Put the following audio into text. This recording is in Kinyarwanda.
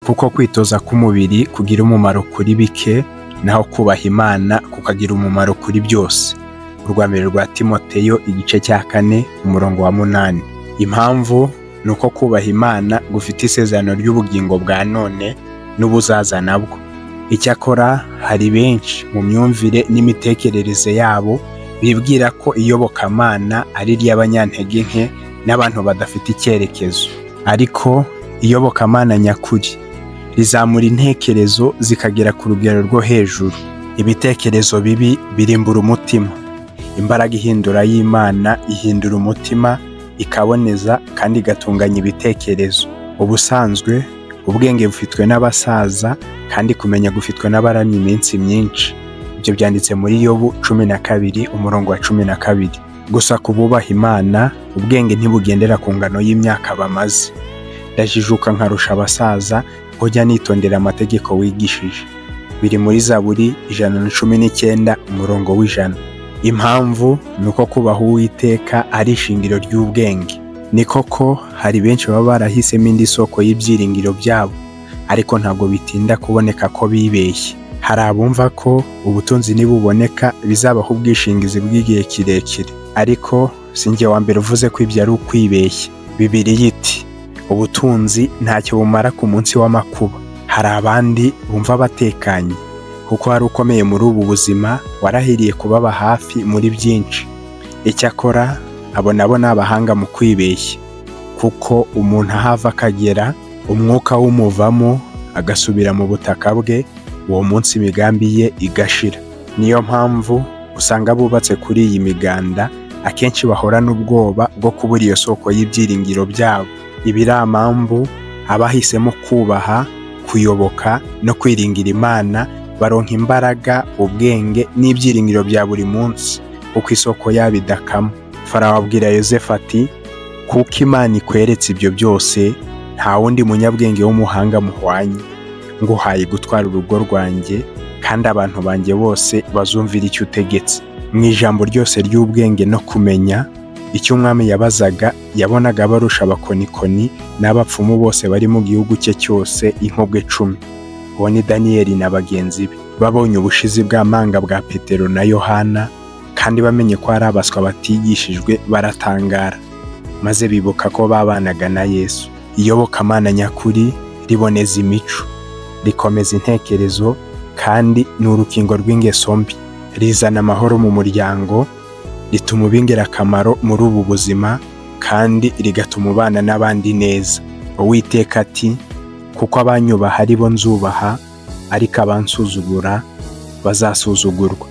Kuko kwitoza k'umubiri kugira umumaro kuri bike, naho kubaha Imana kukagira umumaro kuri byose. Urwa mbere rwa Timoteyo igice cya 4 umurongo wa 8. Impamvu ni uko kubaha Imana gufite isezerano ry'ubugingo bwa none n'ubuzaza nabwo. Icyakora hari benshi mu myumvire n'imitekerereze yabo bibwira ko iyobokamana ari iry'abanyantege nke n'abantu badafite icyerekezo. Ariko iyobokamana nyakuri rizamura intekerezo zikagera ku rugero rwo hejuru. Ibitekerezo bibi birimbura umutima. Imbaraga ihindura y'Imana ihindura umutima, ikaboneza kandi igatunganya ibitekerezo. Ubusanzwe ubwenge bufitwe n'abasaza kandi kumenya gufitwe n'abaramye iminsi myinshi. Ibyo byanditse muri Yobu 12 umurongo wa 12. Gusa ku bubaha Imana, ubwenge ntibugendera ku ngano y'imyaka bamaze. Ndajijuka nkarusha abasaza, ujya nitondera amategeko wigishije. Biri muri Zaburi 119 umurongo w'100. Impamvu ni uko kubaha Uwiteka ari ishingiro ry'ubwenge. Ni koko hari benshi baba barahisemo indi soko y'ibyiringiro byabo, ariko ntabwo bitinda kuboneka ko bibeshye. Hari abumva ko ubutunzi nibuboneka bizabaho ubwishingizi bw'igihe kirekire, ariko si njye wa mbere uvuze ko ibyo ari ukwibeshya. Bibiliya iti ubutunzi ntacyo bumara ku munsi w'amakuba. Hari abandi bumva batekanye kuko hari ukomeye muri ubu buzima warahiriye kubaba hafi muri byinshi. Icyakora abo nabo ni abahanga mu kwibeshya, kuko umuntu ahava akagera umwuka w'umuvamo agasubira mu butaka bwe, uwo munsi imigambi ye igashira. Niyo mpamvu usanga abubatse kuri iyi miganda akenshi bahorana ubwoba bwo kubura iyo soko y'ibyiringiro byabo. Ibiramambu abahisemo kubaha, kuyoboka no kwiringira Imana baronka imbaraga, ubwenge n'ibyiringiro bya buri munsi, kuko isoko yabo idakama. Farawo abwira Yosefu ati kuko Imana ikweretse ibyo byose, nta wundi munyabwenge w'umuhanga muhwanye. Nguhaye gutwara urugo rwanjye, kandi abantu banjye bose bazumvira icyo utegetse. Mu ijambo ryose ry'ubwenge no kumenya, icyo umwami yabazaga yabonaga barusha abakonikoni n'abapfumu bose bari mu gihugu cye cyose inkobwe 10. Uwo ni Daniyeli na bagenzi be. Babonye ubushizi bw'amanga bwa Petero na Yohana, kandi bamenye ko ari abaswa batigishijwe, baratangara, maze bibuka ko babanaga na Yesu. Iyobokamana nyakuri riboneza imico, rikomeza intekerezo, kandi ni urukingo rw'ingeso mbi. Rizana amahoro mu muryango, rituma uba ingirakamaro muri ubu buzima, kandi rigatuma ubana n'abandi neza. Uwiteka ati kuko abanyubaha ari bo nzubaha, ariko abansuzugura bazasuzugurwa.